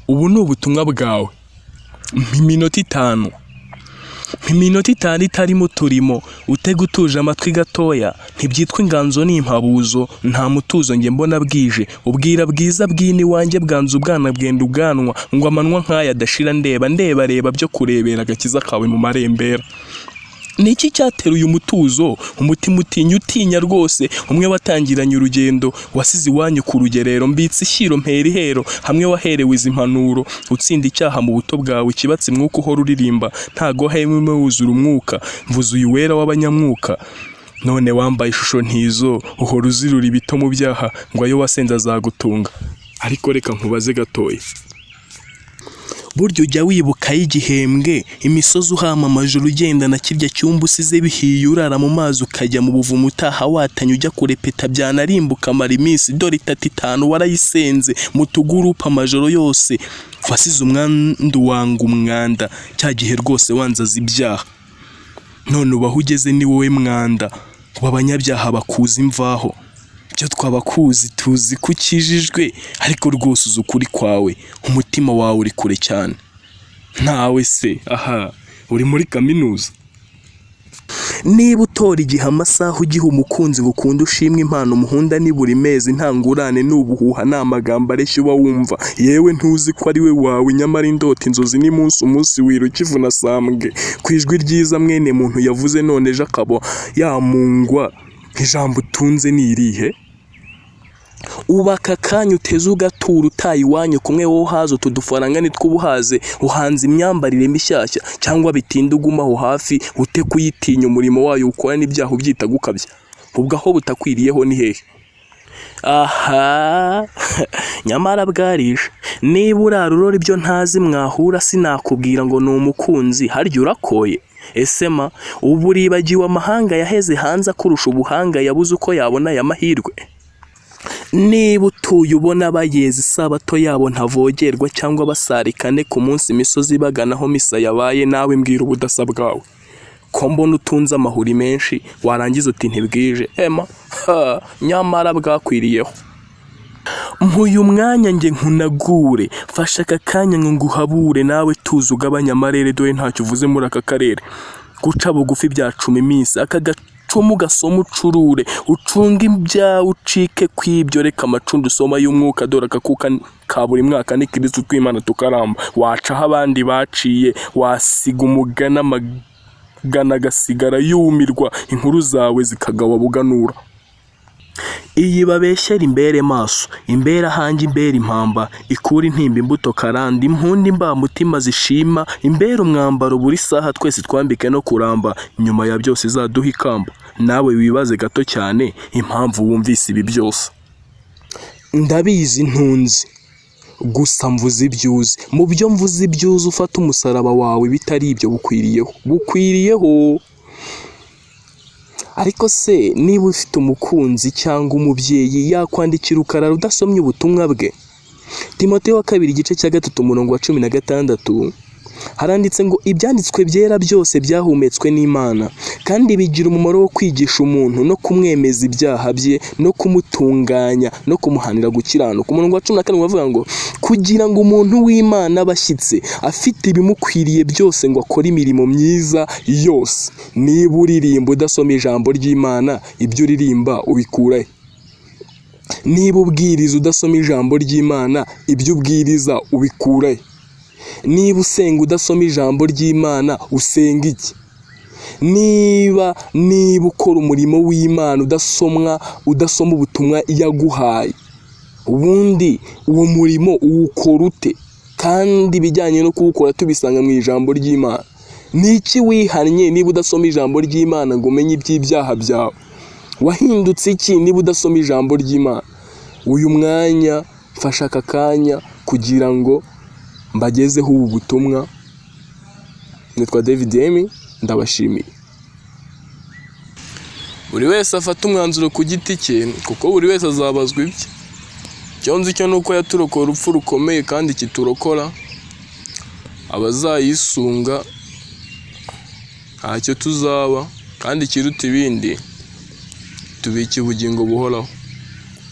Ubu ni ubutumwa bwawe. Mpa iminota 5. Mpa iminota 5 itarimo uturimo, utege utuje amatwi gatoya, ntibyitwa inganzo ni impabuzo, nta mutuzo njye mbona bwije, ubwira bwiza bw'ini wanjye bwanze ubwana bwenda ubwanwa, ngo amanwa nk'aya adashira ndeba ndeba reba byo kurebera agakiza kawe mu marembera. Ni iki cyateruye umutuzo, umutima utinya utinya rwose, umwe watangiranye urugendo, wasize iwanyu ku rugerero, mbitse ishyiro mpera ihero, hamwe waherewe izi mpanuro, utsinda icyaha mu buto bwawe, ikibatsi mwuka uhora uririmba, ntago hemwe wuzura umwuka, mvuze uyu wera w'abanyamwuka. None wambaye ishusho ntizo, uhora uzirura ibito mu byaha, ngo ayo wasenze azagutunga. Ariko reka nkubaze gatoya. Burya ujya wibuka ay'igihembwe, imisozi uhama amajoro ugenda na kirya cyumba usize bihiye urara mu mazi ukajya mu buvumo utaha watanye ujya kurepeta byanarimbuka amara iminsi dore itatu itanu warayisenze mu tugurupe amajoro yose wasize umwandu wanga umwanda cya gihe rwose wanzaza ibyaha none ubu aho ugeze ni wowe mwanda w'abanyabyaha bakuza imvaho byo twabakuzi tuzi ko ukijijwe ariko rwose uzi ukuri kwawe umutima wawe uri kure cyane ntawe se aha uri muri kaminuza. Niba utora igihe amasaha ugiha umukunzi ngo ukunde ushimwe impano umuhunda ni buri mezi nta ngurane ni ubuhuha ni amagambo areshya uba wumva yewe ntuzi ko ari we wawe nyamara indota inzozi ni munsi umunsi wira ukivuna sambwe ku ijwi ryiza mwene muntu yavuze none ejo akaba yamungwa ijambo utunze ni irihe? Ubu aka kanya uteze ugatura utaye iwanyu kumwe wowe uhaze utu dufaranga nitwo uba uhaze uhanze imyambarire mishyashya cyangwa bitinde ugume aho hafi ute kuyitinya umurimo wayo ukora n'ibyaha ubyita gukabya ubwo aho butakwiriyeho ni hehe? Aha nyamara bwarije niba urara urora ibyo ntazi mwahura sinakubwira ngo ni umukunzi harya urakoye ese ma ubu uribagiwe amahanga yaheze hanze akurusha ubuhanga yabuze uko yabona aya mahirwe? Niba utuye ubona bayeza isabato yabo ntavogerwa cyangwa basarikane ku munsi imisozi ibaganaho misa yabaye nawe mbwira ubudasa bwawe ko mbona utunze amahuri menshi warangiza uti ntibwije ema ha nyamara bwakwiriyeho. Mpuye umwanya njye nkunagure fasha aka kanya ngo nguhabure nawe tuza ugabanye amarere dore ntacyo uvuze muri aka karere guca bugufi byacuma iminsi aka gacumu gasoma ucurure ucunge ibyawe ucike kw'ibyo reka amacunda usoma y'umwuka dore akakuka ka buri mwaka ni Kristo twimana tukaramba wacaho abandi baciye wasiga umugani amagana agasigara yumirwa inkuru zawe zikagawa buganura. Iyi babeshyera imbere maso imbere ahanjye imbere impamba ikura intimba imbuto karande impundu imbamutima zishima imbere umwambaro buri saha twese twambike no kuramba nyuma ya byose izaduha ikamba nawe wibaze gato cyane impamvu wumvise ibi byose. Ndabizi ntunzi gusa mvuze ibyo uzi mu byo mvuze ibyo uzi ufate umusaraba wawe bitari ibyo bukwiriyeho bukwiriyeho. Ariko se niba ufite umukunzi cyangwa umubyeyi yakwandikira ukarara udasomye ubutumwa bwe? Timoteyo wa kabiri igice cya 3 umurongo wa 16 haranditse ngo ibyanditswe byera byose byahumetswe n'Imana kandi bigira umumaro wo kwigisha umuntu no kumwemeza ibyaha bye no kumutunganya no kumuhanira gukiranuka. Umurongo wa 17 bavuga ngo kugira ngo umuntu w'Imana abe ashyitse afite ibimukwiriye byose ngo akore imirimo myiza yose. Niba uririmba udasoma ijambo ry'Imana ibyo uririmba ubikura he? Niba ubwiriza udasoma ijambo ry'Imana ibyo ubwiriza ubikura he? Niba usenga udasoma ijambo ry'Imana usenga iki? Niba ukora umurimo w'Imana udasomwa udasoma ubutumwa yaguhaye ubundi uwo murimo uwukora ute? Kandi ibijyanye no kuwukora tubisanga mu ijambo ry'Imana. Ni iki wihannye niba udasoma ijambo ry'Imana ngo umenye iby'ibyaha byawe? Wahindutse iki niba udasoma ijambo ry'Imana? Uyu mwanya mfashe aka kanya kugira ngo mbagezeho ubu butumwa. Nitwa David Emi ndabashimiye. Buri wese afata umwanzuro ku giti cye kuko buri wese azabazwa ibye. Icyo nzi cyo ni uko yaturokoye urupfu rukomeye kandi kiturokora abazayisunga ntacyo tuzaba kandi ikiruta ibindi tubike ubugingo buhoraho.